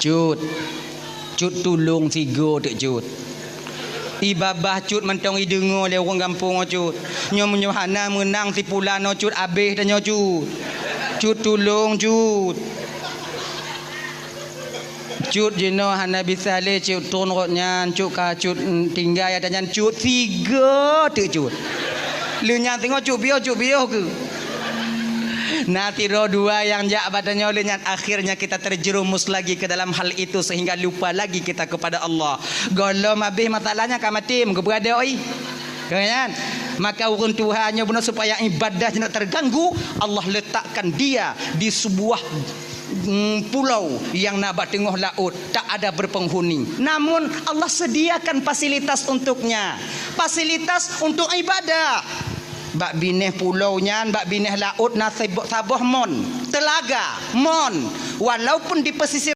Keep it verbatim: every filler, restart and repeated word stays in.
Cut, Cut tulông sigoe teuk Cut. Ié babah Cut mantong ideungoe lé ureuëng gampông nyoe Cut. Nyoe meunyoe hana meunang si pulan nyoe Cut, abéh tanyoe Cut. Cut tulông Cut. Cut jinoe hana bisa lé Cut tron rot nyan, Cut ka Cut, mm, tinggai ata nyan Cut sigoe teuk Cut. Lheueh nyan teungoh Cut piôh, Cut piôh keuh. Na sidroe dua nyang jak bak tanyoe lheueh nyan, akhirnya kita terjerumus lagi ke dalam hal itu sehingga lupa lagi kita kepada Allah. Gohlom abéh masalahnya ka maté, meugeubeuadoi. Kan? Maka ureuëng tuha nyoe bunoe supaya ibadah jinoe terganggu, Allah letakkan dia di sebuah, mm, pulau yang na bak teungoh laôt, tak ada berpenghuni. Namun Allah sediakan fasilitas untuknya. Fasilitas untuk ibadah. Bak binéh pulau nyan, bak binéh laôt na sebo-, saboh mon, telaga, mon. Walaupun di pesisir